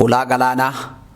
Hulaa galaanaa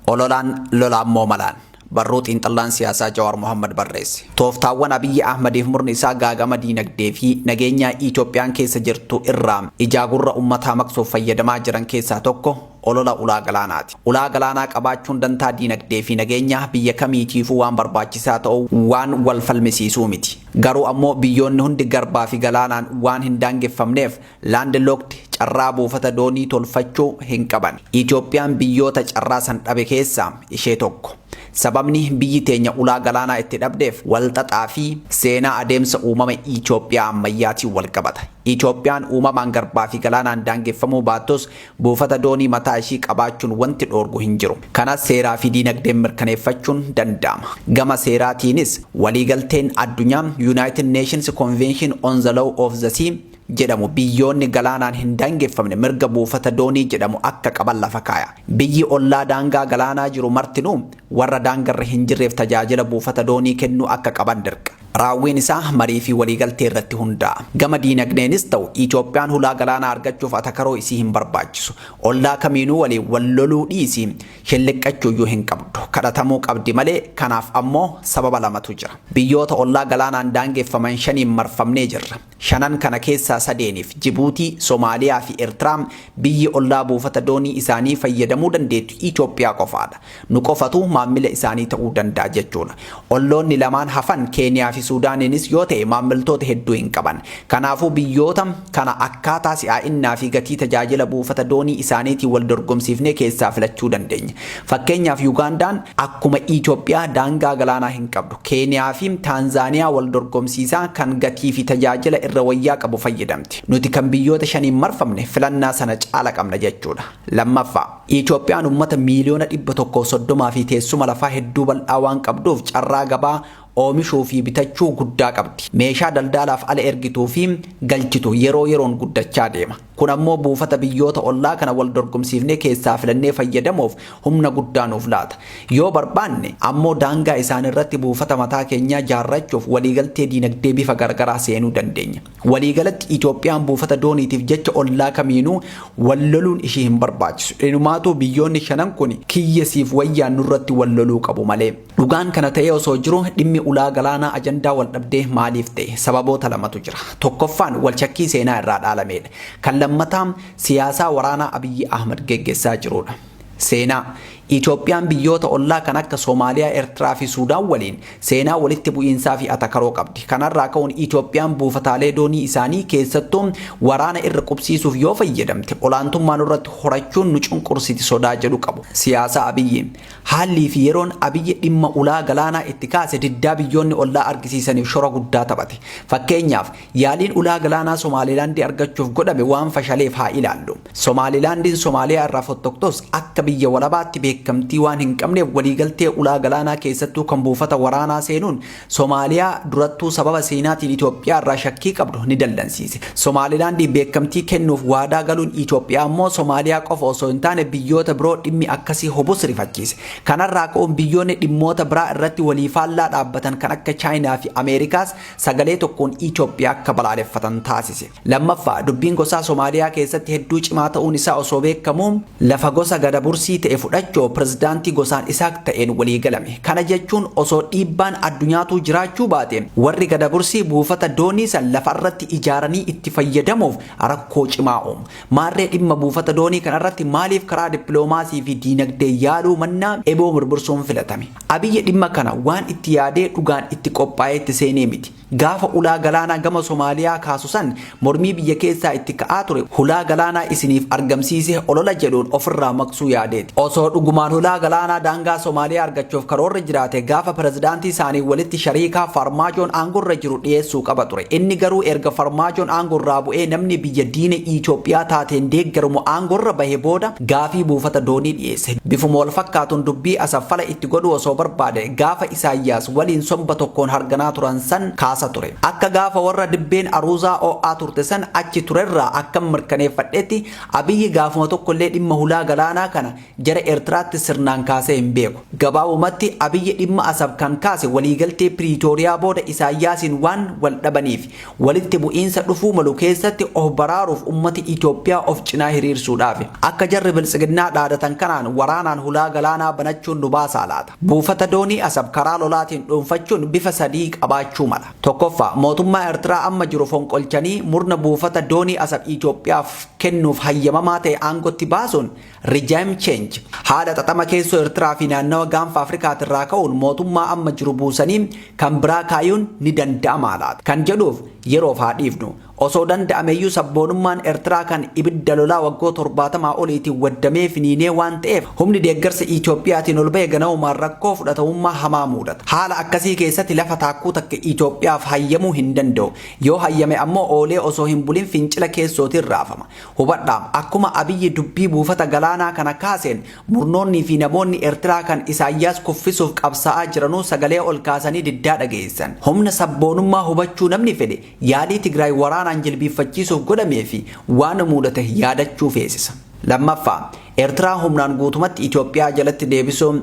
ololaan lolaammoo malaan. Barruu xiinxallaan siyaasaa Jawaar Mohammad barreesse. Tooftaawwan Abiyyi Ahmadiif murni isaa gaagama diinagdee fi nageenyaa Itoophiyaan keessa jirtu irraa ijaa gurra uummataa maqsuuf fayyadamaa jiran keessaa tokko olola ulaa galaanaati. Ulaa galaanaa qabaachuun dantaa diinagdee fi nageenyaa biyya kamiitiifuu waan barbaachisaa ta'u waan wal falmisiisuu miti. Garuu ammoo biyyoonni hundi garbaa fi galaanaan waan hin daangeffamneef, landlocked, carraa buufata doonii tolfachuu hin qaban. Itoophiyaan biyyoota carraa san dhabe keessaa ishee tokko. Sababni biyyi teenya ulaa galaanaa itti dhabdeef walxaxaa fi seenaa adeemsa uumama Itoophiyaa ammayyaatiin wal qabata. Itoophiyaan uumamaan garbaa fi galaanaan daangeffamuu baattus, buufata doonii mataa ishii qabaachuun wanti dhoorgu hin jiru. Kanas seeraa fi diinagdeen mirkaneeffachuun danda'ama. Gama seeraatiinis waliigalteen addunyaa United Nations Convention on the Law of the Sea jedhamu biyyoonni galaanaan hin daangeffamne mirga buufata doonii jedhamu akka qaban lafa kaaya. Biyyi ollaa daangaa galaanaa jiru martinuu warra daangarra hin jirreef tajaajila buufata doonii kennuu akka qaban dirqa. Raawwiin isaa marii fi waliigaltee irratti hundaa'a. Gama diinagdeenis ta'u, Itoophiyaan hulaa galaanaa argachuuf atakaroo isii hin barbaachisu. Ollaa kamiinuu waliin wal loluu dhiisii shilliqqachuuyyuu hin qabdu. Kadhatamuu qabdi malee. Kanaaf ammoo sababa lamatu jira. Biyyoota ollaa galaanaan daangeffaman shaniin marfamnee jirra. Shanan kana keessaa sadeeniif, Jibuutii, Somaaliyaa fi Eertiraa, biyyi ollaa buufata doonii isaanii fayyadamuu dandeettu Itoophiyaa qofaadha. Nu qofatu maammila isaanii ta'uu danda'a jechuudha. Olloonni lamaan hafan, Keeniyaa fi Suudaaniinis yoo ta'e, maammiltoota hedduu hin qaban. Kanaafuu biyyoota kana akkaataa si'aa'innaa fi gatii tajaajila buufata doonii isaaniitiin wal dorgomsiifnee keessaa filachuu dandeenya. Fakkeenyaaf, Yugaandaan akkuma Itoophiyaa daangaa galaanaa hin qabdu. Keeniyaa fi Taanzaaniyaa wal dorgomsiisaa kan gatii fi tajaajila irra wayyaa qabu fayyadamti. Nuti kan biyyoota shaniin marfamne filannaa sana caala qabna jechuudha. Lammaffaa, Itoophiyaan uummata miiliyoona 130 fi teessuma lafaa hedduu bal'aa waan qabduuf carraa gabaa oomishuu fi bitachuu guddaa qabdi. Meeshaa daldalaaf ala ergituu fi galchitu yeroo yeroon guddachaa deema. Kun ammoo buufata biyyoota ollaa kana wal dorgomsiifnee keessaa filannee fayyadamuuf humna guddaa nuuf laata. Yoo barbaanne ammoo daangaa isaan irratti buufata mataa keenyaa jaarrachuuf waliigaltee diinagdee bifa garagaraa seenuu dandeenya. Waliigalatti Itoophiyaan buufata dooniitiif jecha ollaa kamiinuu wal loluun ishii hin barbaachisu. Inumaatuu biyyoonni shanan kun kiyya siif wayyaan nurratti wal loluu qabu malee. Dhugaan kana ta'ee osoo jiru, dhimmi ulaa galaanaa ajandaa wal dhabdee maaliif ta'e? Sababoota lamatu jira. Tokkoffaan wal shakkii seenaa irraa dhaalameedha. Kan lammataa siyaasaa waraanaa Abiyyi Ahmad geggeessaa jirudha. Seenaa: Itoophiyaan biyyoota ollaa kan akka Soomaaliyaa, Eertiraa fi Suudaan waliin seenaa walitti bu'iinsaa fi atakaroo qabdi. Kanarraa ka'uun Itoophiyaan buufataalee doonii isaanii keessattuu waraana irra qubsiisuuf yoo fayyadamte olaantummaa nurratti horachuun nu cunqursiti sodaa jedhu qabu. Siyaasa Abiyyi: Haallii fi yeroon Abiyyi dhimma ulaa galaanaa itti kaase diddaa biyyoonni ollaa argisiisaniif shora guddaa taphate. Fakkeenyaaf, yaaliin ulaa galaanaa Somaalilaandii argachuuf godhame waan fashaleef haa ilaallu. Somaalilaandiin Somaaliyaa irraa fottoktos akka biyya walabaatti beekamtii waan hin qabneef, waliigaltee ulaa galaanaa, keessattuu kan buufata waraanaa seenuun, Somaaliyaa durattuu sababa seenaatiin Itoophiyaa irraa shakkii qabdu ni dallansiise. Somaalilaandii beekamtii kennuuf waadaa galuun Itoophiyaa immoo Somaaliyaa qofa osoo hin taane biyyoota biroo dhimmi akkasii hubus rifachiise. Kanarraa ka'uun biyyoonni dhimmoota biraa irratti walii faallaa dhaabbatan kan akka Chaayinaa fi Ameerikaas sagalee tokkoon Itoophiyaa akka balaaleffatan taasise. Lammaffaa, dubbiin gosaa Somaaliyaa keessatti hedduu cimaa ta'uun isaa osoo beekamu, lafa gosa Gadabursii ta'e fudhachuu pirezidaantii gosaan Isaaq ta'een walii galame. Kana jechuun osoo dhiibbaan addunyaatuu jiraachuu baate, warri Gadabursii buufata doonii san lafa irratti ijaaranii itti fayyadamuuf rakkoo cimaa uumu. Maarree dhimma buufata doonii kanarratti maaliif karaa dippiloomaasii fi diinagdee yaaluu mannaa eboo murmursuun filatame? Abiyyi dhimma kana waan itti yaadee dhugaan itti qophaa'ee itti seenee miti. Gaafa ulaa galaanaa gama Somaaliyaa kaasu san mormii biyya keessaa itti ka'aa ture hulaa galaanaa isiniif argamsiise olola jedhuun ofirraa maqsuu yaadeeti. Osoo dhugumaan hulaa galaanaa daangaa Somaaliyaa argachuuf karoorri jiraate, gaafa pirezidaantii isaanii walitti shariikaa Farmaajoon aangorra jiru dhiyeessuu qaba ture. Inni garuu erga Farmaajoon aangorraa bu'ee namni biyya diina Itoophiyaa taateen deeggaramu aangorra bahe booda gaafii buufata doonii dhiyeesse. Bifuma wal fakkaatuun dubbii Asaffala itti godhuu osoo barbaade, gaafa Isaayyaas waliin somba tokkoon harganaa turan san kaasa ture. Akka gaafa warra dibbeen aruuzaa oo'aa turte san achi turerraa akkan mirkaneeffadhetti, Abiyyi gaafuma tokkollee dhimma hulaa galaanaa kana kana jara Eertiraatti sirnaan kaasee hin beeku. Gabaabumatti Abiyyi dhimma Asab kan kaase waliigaltee Piriitooriyaa booda Isaayyaasiin waan wal dhabaniif walitti bu'iinsa dhufuu malu keessatti of baraaruuf ummata Itoophiyaa of cinaa hiriirsuudhaafi. Akka jarri Biltsiginnaa dhaadatan kanaan waraanaan hulaa galaanaa banachuun nu baasaa laata? Buufata doonii Asab karaa lolaatiin dhuunfachuun bifa sadii qabaachuu mala. Tokkoffaa, mootummaa Ertiraa amma jiru fonqolchanii murna buufata doonii Asab Itoophiyaaf kennuuf hayyamamaa ta'e aangotti baasuun, regime change. Haala xaxama keessoo Ertiraa fi naannawa Gaanfa Afrikaatirraa ka'uun mootummaa amma jiru buusanii kan biraa kaayuun ni danda'amaa laata? Kan jedhuuf yeroof haa dhiifnu. Osoo danda'ameyyuu sabboonummaan Ertiraa kan ibidda lolaa waggoota 70 oliitiin waddamee finiinee waan ta'eef humni deeggarsa Itoophiyaatiin ol ba'e ganamumaan rakkoo fudhatamummaa hamaa muudata. Haala akkasii keessatti lafa taakkuu takka Itoophiyaaf hayyamuu hin danda'u. Yoo hayyame ammoo oolee osoo hin bulin fincila keessootiin raafama. Hubadhaa, akkuma Abiyyi dubbii buufata galaanaa kana kaaseen murnoonnii fi namoonni Ertiraa kan Isaayyaas kuffisuuf qabsaa'aa jiranuu sagalee ol kaasanii diddaa dhageessisan. Humna sabboonummaa hubachuu namni fedhe yaalii Tigraay waraanaan jilbiiffachiisuuf godhamee fi waan muudate yaadachuu feesisa. Lammaffaa, Ertiraa humnaan guutumatti Itoophiyaa jalatti deebisuun,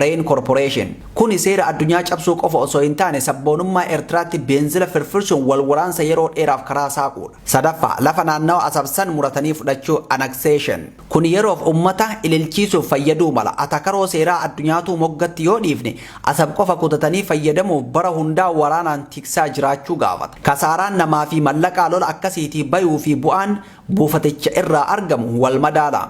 Reincorporation. Kuni seera addunyaa cabsuu qofa osoo hin taane sabboonummaa Ertiraatti beenzila firfirsuun wal waraansa yeroo dheeraaf karaa saaquudha. Sadaffaa, lafa naannawa Asab san muratanii fudhachuu, annexation. Kuni yeroof ummata ililchiisuuf fayyaduu mala. Atakaroo seeraa addunyaatuu moggatti yoo dhiifne Asab qofa kutatanii fayyadamuuf bara hundaa waraanaan tiksaa jiraachuu gaafata. Kasaaraan namaa fi mallaqaa lola akkasiitii bayuu fi bu'aan buufaticha irraa argamu wal madaala.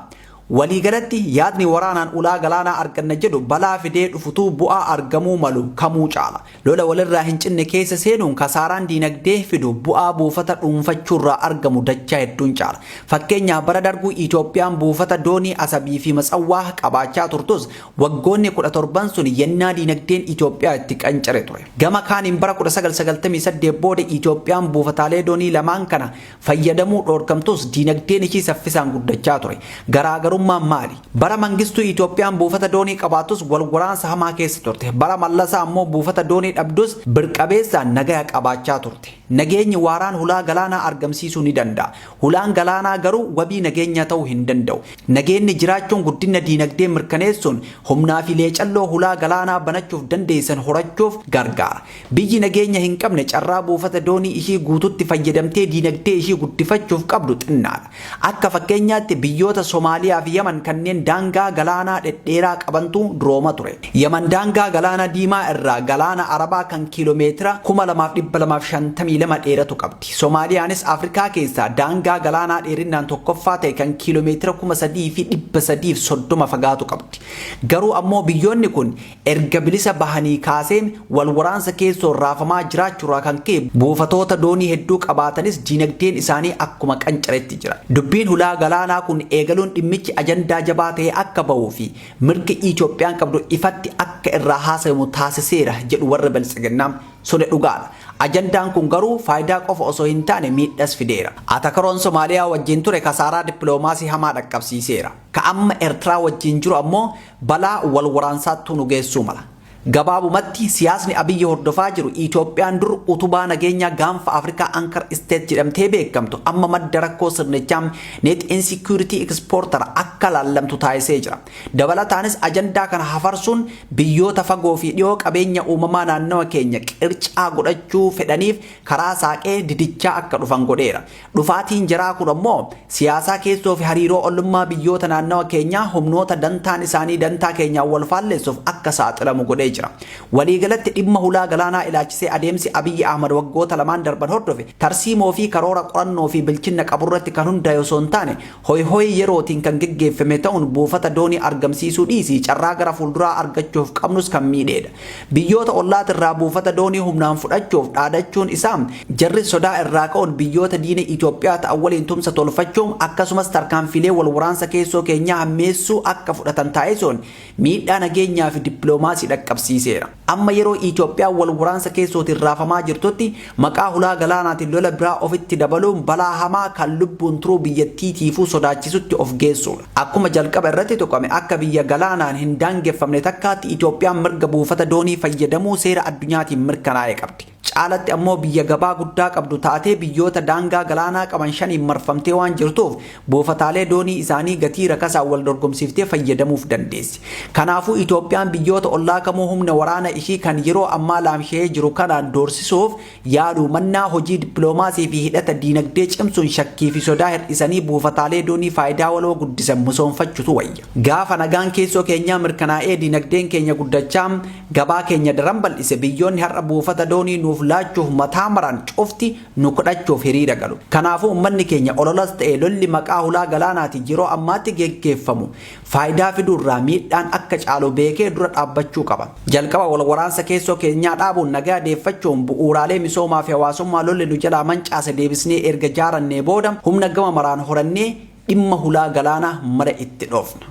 Waliigalatti, yaadni waraanaan ulaa galaanaa arganna jedhu balaa fidee dhufutuu bu'aa argamuu malu kamuu caala. Lola walirraa hin cinne keessa seenuun kasaaraan diinagdee fidu bu'aa buufata dhuunfachuurraa argamu dachaa hedduun caala. Fakkeenyaaf bara Darguu Itoophiyaan buufata doonii Asabii fi Matsawwaa qabaachaa turtus waggoonni 17n sun yennaa diinagdeen Itoophiyaa itti qancare ture. Gama kaaniin bara 1998 booda Itoophiyaan buufataalee doonii lamaan kana fayyadamuu dhoorkamtus diinagdeen ishii saffisaan guddachaa ture. Garaagarummaan maali? Bara Mangistuu Itoophiyaan buufata doonii qabaattus wal waraansa hamaa keessa turte. Bara Mallasaa ammoo buufata doonii dhabdus birqabeessaan nagaya qabaachaa turte. Nageenyi waaraan hulaa galaanaa argamsiisuu ni danda'a. Hulaan galaanaa garuu wabii nageenyaa ta'uu hin danda'u. Nageenni jiraachuun guddinna diinagdee mirkaneessuun humnaa fi leecalloo hulaa galaanaa banachuuf dandeessisan horachuuf gargaara. Biyyi nageenya hin qabne carraa buufata doonii ishii guututti fayyadamtee diinagdee ishii guddifachuuf qabdu xinnaadha. Akka fakkeenyaatti biyyoota Somaaliyaa fi Yaman kanneen daangaa galaanaa dhedheeraa qabantu durooma ture. Yaman daangaa galaana Diimaa irraa galaana Arabaa kan kiiloomeetira 2,252 dheeratu qabdi. Somaaliyaanis Afrikaa keessaa daangaa galaanaa dheerinnaan tokkoffaa ta'e kan kiiloomeetira 3,330 fagaatu qabdi. Garuu ammoo biyyoonni kun erga bilisa bahanii kaasee wal waraansa keessoon raafamaa jiraachuurraa kan ka'e buufatoota doonii hedduu qabaatanis diinagdeen isaanii akkuma qancaretti jira. Dubbiin hulaa galaanaa kun eegaluun dhimmichi ajandaa jabaa ta'ee akka bahuu fi mirga Itoophiyaan qabdu ifatti akka irraa haasayamu taasiseera jedhu warri Biltsiginnaa. Suni dhugaadha. Ajandaan kun garuu faayidaa qofa osoo hin taane miidhas fideera. Atakaroon Somaaliyaa wajjin ture kasaaraa dippiloomaasii hamaa dhaqqabsiiseera. Ka amma Ertiraa wajjin jiru ammoo balaa wal waraansaattuu nu geessuu mala. Gabaabumatti siyaasni Abiyyi hordofaa jiru Itoophiyaan dur utubaa nageenyaa gaanfa Afrikaa Anchor State jedhamtee beekamtu amma madda rakkoo sirnichaa Net Insecurity Exporter akka laallamtu taasisee jira. Dabalataanis ajandaa kana hafarsuun biyyoota fagoo fi dhiyoo qabeenya uumamaa naannawa keenya qircaa godhachuu fedhaniif karaa saaqee didichaa akka dhufan godheera. Dhufaatiin jaraa kun ammoo siyaasaa keessoo fi hariiroo ollummaa biyyoota naannawa keenyaa humnoota dantaan isaanii dantaa keenyaan wal faalleessuuf akka saaxilamu godhee jira. Waliigalatti dhimma hulaa galaanaa ilaachisee adeemsi Abiyyi Ahmad waggoota lamaan darban hordofe tarsiimoo fi karoora qorannoo fi bilchinna qaburratti kan hundaa'e osoo hin taane hoy hoy yerootiin kan geggeeffame ta'uun buufata doonii argamsiisuu dhiisii carraa gara fuulduraa argachuuf qabnus kan miidheedha. Biyyoota ollaatirraa buufata doonii humnaan fudhachuuf dhaadachuun isaa jarris sodaa irraa ka'uun biyyoota diina Itoophiyaa ta'an waliin tumsa tolfachuun akkasumas tarkaanfiilee wal waraansa keessoo keenyaa hammeessuu akka fudhatan taasisuun miidhaa nageenyaa fi dippiloomaasii dhaqqabsiiseera. Amma yeroo Itoophiyaan wal waraansa keessootiin raafamaa jirtutti maqaa hulaa galaanaatiin lola biraa ofitti dabaluun balaa hamaa kan lubbuun turuu biyyattiitiifuu sodaachisutti of geessuudha. Akkuma jalqaba irratti tuqame akka biyya galaanaan hin daangeffamne takkaatti Itoophiyaan mirga buufata doonii fayyadamuu seera addunyaatiin mirkanaa'e qabdi. Caalatti ammoo biyya gabaa guddaa qabdu taatee biyyoota daangaa galaanaa qaban shaniin marfamtee waan jirtuuf buufataalee doonii isaanii gatii rakasaan wal dorgomsiiftee fayyadamuuf dandeessi. Kanaafuu Itoophiyaan biyyoota ollaa kamuu humna waraana ishii kan yeroo ammaa laamsha'ee jiru kanaan doorsisuuf yaaluu mannaa hojii dippiloomaasii fi hidhata diinagdee cimsuun shakkii fi sodaa hir'isanii buufataalee doonii faayidaa waloo guddisan misoomfachutu wayya. Gaafa nagaan keessoo keenyaa mirkanaa'ee diinagdeen keenya guddachaa gabaa keenya daran bal'ise biyyoonni har'a buufata doonii nuuf laachuuf mataa maran cufti nu kadhachuuf hiriira galu. Kanaafuu uummanni keenya ololas ta'e lolli maqaa hulaa galaanaatiin yeroo ammaatti geggeeffamu faayidaa fiduurraa miidhaan akka caalu beekee dura dhaabbachuu qaba. Jalqaba wal waraansa keessoo keenyaa dhaabuun nagaa deeffachuun bu'uuraalee misoomaa fi hawaasummaa lolli nu jalaa mancaase deebisnee erga jaarannee booda humna gama maraan horannee dhimma hulaa galaanaa mara itti dhoofna.